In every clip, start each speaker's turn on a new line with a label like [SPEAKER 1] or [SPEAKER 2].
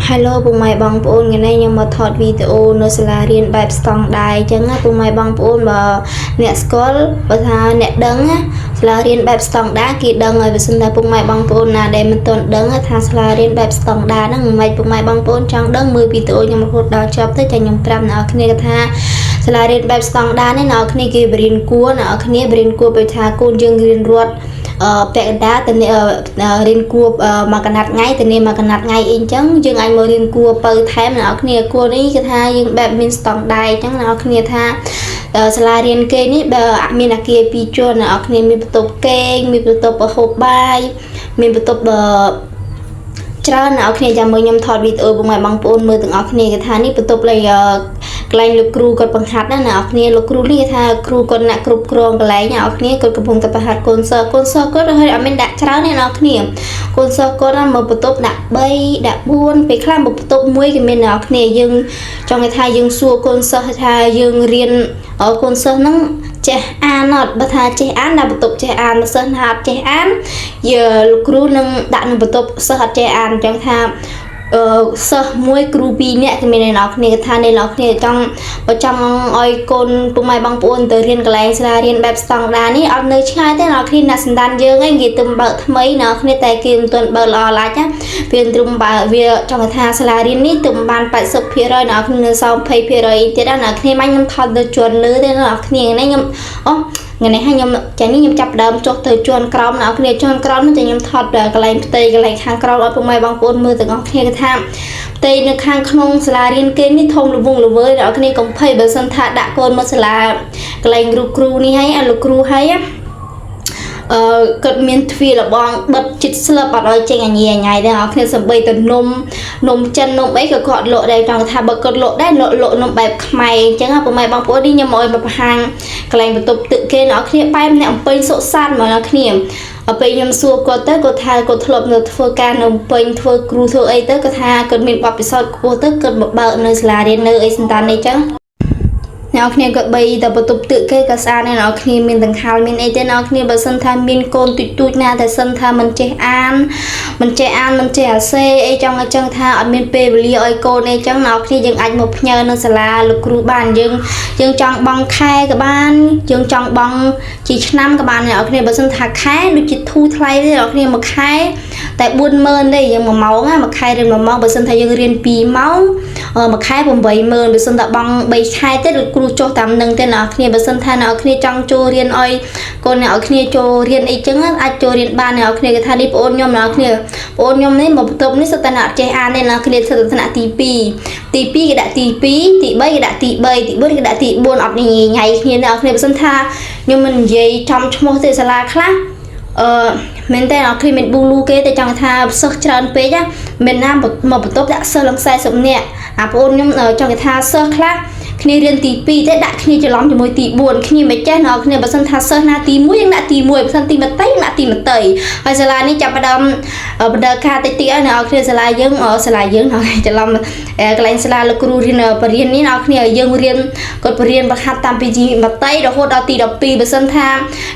[SPEAKER 1] Hello ពុកម៉ែបងប្អូនថ្ងៃនេះខ្ញុំមកថតវីដេអូនៅសាលារៀនបែបស្តង់ដារអញ្ចឹងណាពុកម៉ែបងប្អូនបើអ្នកស្គាល់បើថាអ្នកដឹងណាសាលារៀនបែបស្តង់ដារគេដឹងហើយបើសិនតែពុកម៉ែបងប្អូនណាដែលមិនទាន់ដឹងថាសាលារៀនបែបស្តង់ដារហ្នឹងមិនម៉េចពុកម៉ែបងប្អូនចង់ដឹងមើលវីដេអូខ្ញុំរហូតដល់ចប់ទៅចាខ្ញុំប្រាប់អ្នកនរគ្នាថាសាលារៀនបែបស្តង់ដារនេះអ្នកនរគ្នាគេបរៀនគួរអ្នកនរគ្នាបរៀនគួរបើថាកូនយើងរៀនរត់អឺពាក់កណ្ដាលទៅរៀនគួរមួយកណាត់ថ្ងៃទៅនេះមួយកណាត់ថ្ងៃអីអញ្ចឹងយើងអាចមករៀនគួរបើថែមអ្នកនរគ្នាគួរនេះគឺថាយើងបែបមានស្តង់ដារអញ្ចឹងអ្នកនរគ្នាថាសាលារៀនគេនេះបើមានអាគារពីរជាន់អ្នកនរគ្នាមានបន្ទប់គេងមានបន្ទប់ហូបបាយមានបន្ទប់ច្រើនអ្នកនរគ្នាចាំមើលខ្ញុំថតវីដេអូពុកម៉ែបងប្អូនមើលទាំងអស់គ្នាគេថានេះបន្ទប់លេកន្លែងលោកគ្រូគាត់បង្ហាត់ណាអ្នកនរគ្នាលោកគ្រូនេះគេថាគ្រូគាត់អ្នកគ្រប់គ្រងកន្លែងអ្នកនរគ្នាគាត់កំពុងតែបង្ហាត់កូនសិស្សកូនសិស្សគាត់ហើយអត់មានដាក់ច្រើនទេអ្នកនរគ្នាកូនសិស្សគាត់ណាមកបន្ទប់ដាក់3ដាក់4ពេលខ្លះមកបន្ទប់មួយគេមានអ្នកនរគ្នាយើងចង់គេថាយើងសួរកូនសិស្សថាយើងរៀនកូនសិស្សហ្នឹងចេះអានអត់បើថាចេះអានដាក់បន្ទប់ចេះអានសិស្សណាអត់ចេះអានយើលោកគ្រូនឹងដាក់នៅបន្ទប់សិស្សអត់ចេះអានអញ្ចឹងថាអឺសិស្សមួយគ្រូពីរនាក់គេមានអ្នកនរគ្នាថាអ្នកនរគ្នាចង់បើចង់ឲ្យកូនពុកម៉ែបងប្អូនទៅរៀនកន្លែងសាលារៀនបែបស្តង់ដារនេះអត់នៅឆ្ងាយទេអ្នកនរគ្នាអ្នកសន្តានយើងឯងគេទៅបើកថ្មីអ្នកនរគ្នាតែគេមិនទាន់បើកល្អឡាច់ណាវាទ្រុំបើវាចង់ថាសាលារៀននេះទៅបាន80%អ្នកនរគ្នានៅសល់20%ទៀតណាអ្នកនរគ្នាមកខ្ញុំថតទៅជាន់លើទេអ្នកនរគ្នានេះខ្ញុំអូថ្ងៃនេះខ្ញុំចានេះខ្ញុំចាប់ដើមចុះទៅជាន់ក្រោមអ្នកគ្នាជាន់ក្រោមនោះចាខ្ញុំថតកន្លែងផ្ទៃកន្លែងខាងក្រោមឲ្យពុកម៉ែបងប្អូនមើលទាំងអស់គ្នាគេថាផ្ទៃនៅខាងក្នុងសាលារៀនគេនេះធំល្វឹងល្វើយអ្នកគ្នាកុំភ័យបើសិនថាដាក់កូនមកសាលាកន្លែងគ្រូគ្រូនេះហើយលោកគ្រូហើយអឺគាត់មានទ្វារលបងបិទចិត្តស្លឹបអត់ឲ្យចេញអញញ៉ៃដែរអ្នកគ្នាសំបីទៅនំនំចិននំអីក៏គាត់លក់ដែរចង់ថាបើគាត់លក់ដែរលក់លក់នំបែបខ្មែរអញ្ចឹងពុកម៉ែបងប្អូននេះខ្ញុំឲ្យមកបង្ហាញកន្លែងបន្ទប់ទឹកគេអ្នកគ្នាបែបអ្នកអំពេញសុកសានមកអ្នកគ្នាដល់ពេលខ្ញុំសួរគាត់ទៅគាត់ថាគាត់ធ្លាប់នៅធ្វើការនៅពេញធ្វើគ្រូធ្វើអីទៅគាត់ថាគាត់មានបទពិសោធន៍ខ្ពស់ទៅគាត់មកបើកនៅសាលារៀននៅអីសន្តាននេះចឹងអ្នកគ្នាក៏បីតែបន្ទប់ទឹកគេក៏ស្អាតដែរអ្នកគ្នាមានដង្ហាលមានអីទេអ្នកគ្នាបើសិនថាមានកូនទូចទូចណាតែសិនថាមិនចេះអានមិនចេះអានមិនចេះអាសេអីចង់ឲ្យចឹងថាអត់មានពេលវេលាឲ្យកូនអីចឹងអ្នកគ្នាយើងអាចមកផ្ញើនៅសាលាលោកគ្រូបានយើងយើងចង់បង់ខែក៏បានយើងចង់បង់ជាឆ្នាំក៏បានអ្នកគ្នាបើសិនថាខែដូចជាធូរថ្លៃទេអ្នកគ្នាមួយខែតែ40000ទេយើង1ម៉ោងណាមួយខែរៀន1ម៉ោងបើសិនថាយើងរៀន2ម៉ោងមួយខែ80000បើសិនថាបង់3ខែទេលោកគ្រូចុះតាមនឹងទេអ្នកគ្នាបើសិនថាអ្នកគ្នាចង់ចូលរៀនឲ្យកូនអ្នកគ្នាចូលរៀនអីចឹងអាចចូលរៀនបានអ្នកគ្នាគេថានេះប្អូនខ្ញុំអ្នកគ្នាប្អូនខ្ញុំនេះមកបន្ទប់នេះសុទ្ធតែអ្នកចេះអានទេអ្នកគ្នាធ្វើថ្នាក់ទី2ទី2គេដាក់ទី2ទី3គេដាក់ទី3ទី4គេដាក់ទី4អត់ញញ៉ៃគ្នាអ្នកគ្នាបើសិនថាខ្ញុំមិននិយាយចំឈ្មោះទេសាលាខ្លះអឺមែនតើអត់ឃើញមានប៊ូលូគេតែចង់ថាសិស្សច្រើនពេកណាមិនណាមកបន្ទប់ដាក់សិស្សឡើង40នាក់អាប្អូនខ្ញុំចង់ថាសិស្សខ្លះគ្នារៀនទី2ទេដាក់គ្នាច្រឡំជាមួយទី4គ្នាមិនចេះណោគ្នាបើសិនថាសិស្សណាទី1យើងដាក់ទី1បើសិនទីម្តីយើងដាក់ទីម្តីហើយសាលានេះចាប់ផ្ដើមបណ្ដើការតិចតិចហើយអ្នកគ្នាសាលាយើងសាលាយើងណោច្រឡំកន្លែងសាលាលោកគ្រូរៀនបរិញ្ញានេះអ្នកគ្នាយើងរៀនគាត់បរៀនបង្ហាត់តាមពីទីម្តីរហូតដល់ទី12បើសិនថា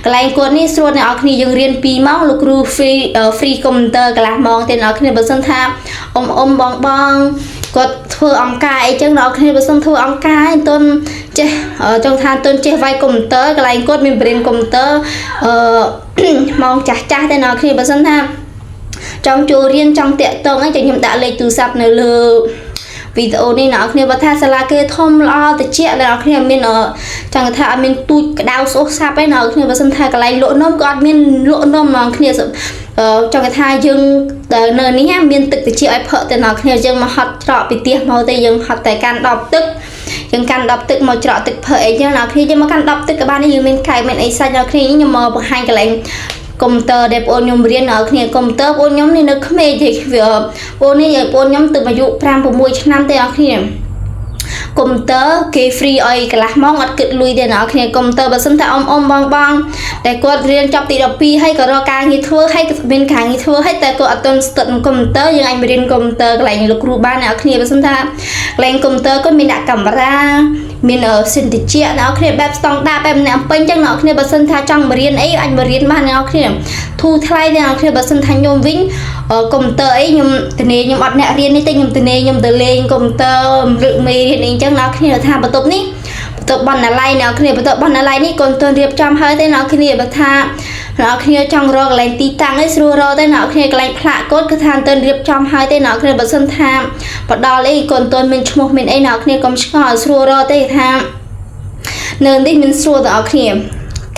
[SPEAKER 1] កន្លែងគាត់នេះស្រួលអ្នកគ្នាយើងរៀន2ម៉ោងលោកគ្រូ free free computer កន្លះម៉ោងទេអ្នកគ្នាបើសិនថាអ៊ំអ៊ំបងបងគាត់ធ្វើអង្គការអីចឹងដល់គ្នាបើសិនធ្វើអង្គការឯងទន់ចេះចង់ថាទន់ចេះវាយកុំព្យូទ័រកន្លែងគាត់មានបរិញ្ញាកុំព្យូទ័រអឺម៉ោងចាស់ចាស់ទេដល់គ្នាបើសិនថាចង់ចូលរៀនចង់តាក់ទងអីចឹងខ្ញុំដាក់លេខទូរស័ព្ទនៅលើវីដេអូនេះអ្នកគ្នាបើថាសាលាគេធំល្អតិចអ្នកគ្នាមានចង់ថាអត់មានទូចក្តៅស្អុះសាប់ឯអ្នកគ្នាបើសិនថាកន្លែងលក់នំក៏អត់មានលក់នំអ្នកគ្នាចង់ថាយើងនៅនេះមានទឹកតិចឲ្យផឹកទៅអ្នកគ្នាយើងមកហត់ច្រកពីផ្ទះមកទេយើងហត់តែកាន់ដបទឹកយើងកាន់ដបទឹកមកច្រកទឹកផឹកអីចឹងអ្នកគ្នាយើងមកកាន់ដបទឹកក៏បានដែរយើងមានកែវមានអីសាច់អ្នកគ្នាខ្ញុំមកបង្ហាញកន្លែងកុំព្យូទ័រដែលបងខ្ញុំរៀននៅគ្នាកុំព្យូទ័របងខ្ញុំនេះនៅក្មេងទេវាបងនេះបងខ្ញុំទៅអាយុ5 6ឆ្នាំទេអ្នកគ្នាកុំព្យូទ័រគេ free ឲ្យកន្លះម៉ោងអត់គិតលុយទេអ្នកគ្នាកុំព្យូទ័របើសិនថាអ៊ំអ៊ំបងបងតែគាត់រៀនចប់ទី12ហើយក៏រកការងារធ្វើហើយក៏មានការងារធ្វើហើយតែគាត់អត់ទាន់ស្ទាត់កុំព្យូទ័រយើងអាចមករៀនកុំព្យូទ័រកន្លែងលោកគ្រូបានអ្នកគ្នាបើសិនថាកន្លែងកុំព្យូទ័រគាត់មានដាក់កាមេរ៉ាមានសិនតិចអ្នកគ្នាបែបស្តង់ដារបែបអ្នកពេញចឹងអ្នកគ្នាបើសិនថាចង់មករៀនអីអាចមករៀនបានអ្នកគ្នាធូរថ្លៃអ្នកគ្នាបើសិនថាខ្ញុំវិញ កុំព្យូទ័រអីខ្ញុំធានាខ្ញុំអត់អ្នករៀននេះទេខ្ញុំធានាខ្ញុំទៅលេងកុំព្យូទ័ររឹកមេរៀនអីចឹងអ្នកគ្នាថាបន្ទប់នេះបន្ទប់បណ្ណាល័យអ្នកគ្នាបន្ទប់បណ្ណាល័យនេះកូនទន់រៀបចំហើយទេអ្នកគ្នាបើថាអ្នកគ្នាចង់រកកន្លែងទីតាំងអីស្រួលរកទេអ្នកគ្នាកន្លែងផ្លាកកូនគឺថាទន់រៀបចំហើយទេអ្នកគ្នាបើសិនថាបដល់អីកូនទន់មានឈ្មោះមានអីអ្នកគ្នាកុំឆ្ងល់ស្រួលរកទេថានៅនេះមានស្រួលទាំងអស់គ្នា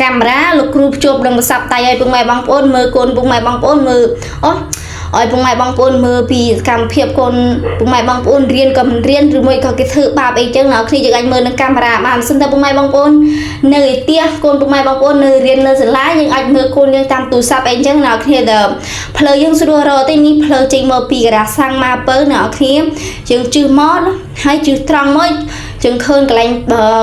[SPEAKER 1] កាមេរ៉ាលោកគ្រូភ្ជាប់នឹងទូរស័ព្ទដៃឲ្យពុកម៉ែបងប្អូនមើលកូនពុកម៉ែបងប្អូនមើលអូឲ្យពុកម៉ែបងប្អូនមើលពីសកម្មភាពកូនពុកម៉ែបងប្អូនរៀនក៏មិនរៀនឬមួយក៏គេធ្វើបាបអីចឹងអ្នកគ្នាយើងអាចមើលនឹងកាមេរ៉ាបានសិនតែពុកម៉ែបងប្អូននៅឯផ្ទះកូនពុកម៉ែបងប្អូននៅរៀននៅសាលាយើងអាចមើលកូនយើងតាមទូរស័ព្ទអីចឹងអ្នកគ្នាដល់ផ្លូវយើងស្រួលរកទេនេះផ្លូវចេញមកពីការ៉ាសាំងមកពៅអ្នកគ្នាយើងជិះមកហើយជិះត្រង់មកជើងឃើញកន្លែង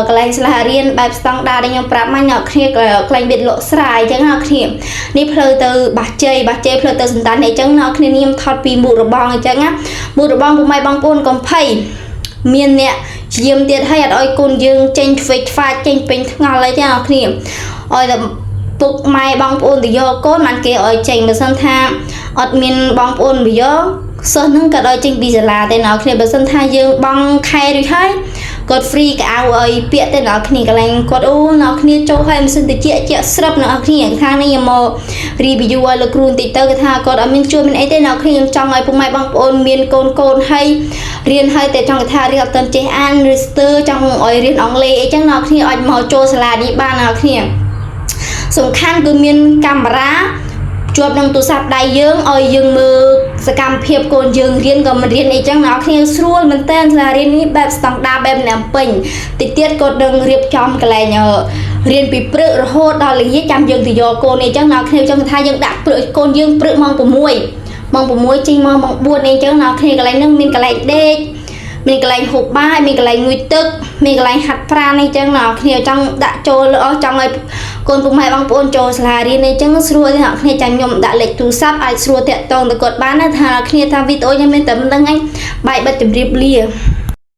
[SPEAKER 1] កន្លែងសាលារៀនបែបស្តង់ដារដែលខ្ញុំប្រាប់មកអ្នកគ្នាកន្លែងវាលក់ស្រែអញ្ចឹងអ្នកគ្នានេះផ្លូវទៅបាសជ័យបាសជ័យផ្លូវទៅសន្តានអញ្ចឹងអ្នកគ្នាខ្ញុំថតពីមុខរបងអញ្ចឹងណាមុខរបងពុកម៉ែបងប្អូនកុំភ័យមានអ្នកយាមទៀតហើយអត់ឲ្យកូនយើងចេញឆ្វេងឆ្វាចចេញពេញថ្ងល់អីចឹងអ្នកគ្នាឲ្យតែពុកម៉ែបងប្អូនទៅយកកូនបានគេឲ្យចេញបើសិនថាអត់មានបងប្អូនទៅយកសិស្សហ្នឹងក៏ឲ្យចេញពីសាលាទេអ្នកគ្នាបើសិនថាយើងបង់ខែរួចហើយគាត់ free កៅឲ្យពាក្យទៅអ្នកគ្នាកន្លែងគាត់អូអ្នកគ្នាចូលឲ្យម៉ាស៊ីនតិចជាស្រាប់អ្នកគ្នាខាងនេះខ្ញុំមក review ឲ្យលោកគ្រូបន្តិចទៅគេថាគាត់អត់មានជួយមានអីទេអ្នកគ្នាខ្ញុំចង់ឲ្យពុកម៉ែបងប្អូនមានកូនកូនហើយរៀនហើយតែចង់ថារៀនអត់ទាន់ចេះអានឬស្ទើចង់ឲ្យរៀនអង់គ្លេសអីចឹងអ្នកគ្នាអាចមកចូលសាលានេះបានអ្នកគ្នាសំខាន់គឺមានកាមេរ៉ាជាប់នឹងទូរស័ព្ទដៃយើងឲ្យយើងមើលសកម្មភាពកូនយើងរៀនក៏មិនរៀនអីចឹងអ្នកគ្នាស្រួលមែនតើសាលារៀននេះបែបស្តង់ដារបែបណាំពេញតិចទៀតគាត់នឹងរៀបចំកន្លែងរៀនពីព្រឹករហូតដល់ល្ងាចចាំយើងទៅយកកូនអីចឹងអ្នកគ្នាចង់ថាយើងដាក់ព្រឹកកូនយើងព្រឹកម៉ោង6ម៉ោង6ចេញមកម៉ោង4អីចឹងអ្នកគ្នាកន្លែងហ្នឹងមានកន្លែងដេកមានកន្លែងហូបបាយមានកន្លែងងូតទឹកមានកន្លែងហាត់ប្រាណអីចឹងអ្នកគ្នាចង់ដាក់ចូលអស់ចង់ឲ្យកូនពុកម៉ែបងប្អូនចូលសាលារៀនអីចឹងស្រួលទេអ្នកគ្នាចាំខ្ញុំដាក់លេខទូរស័ព្ទអាចស្រួលតាក់ទងទៅគាត់បានណាថាអ្នកគ្នាថាវីដេអូខ្ញុំមានតែមិនដឹងអញបាយបិទជម្រាបលា។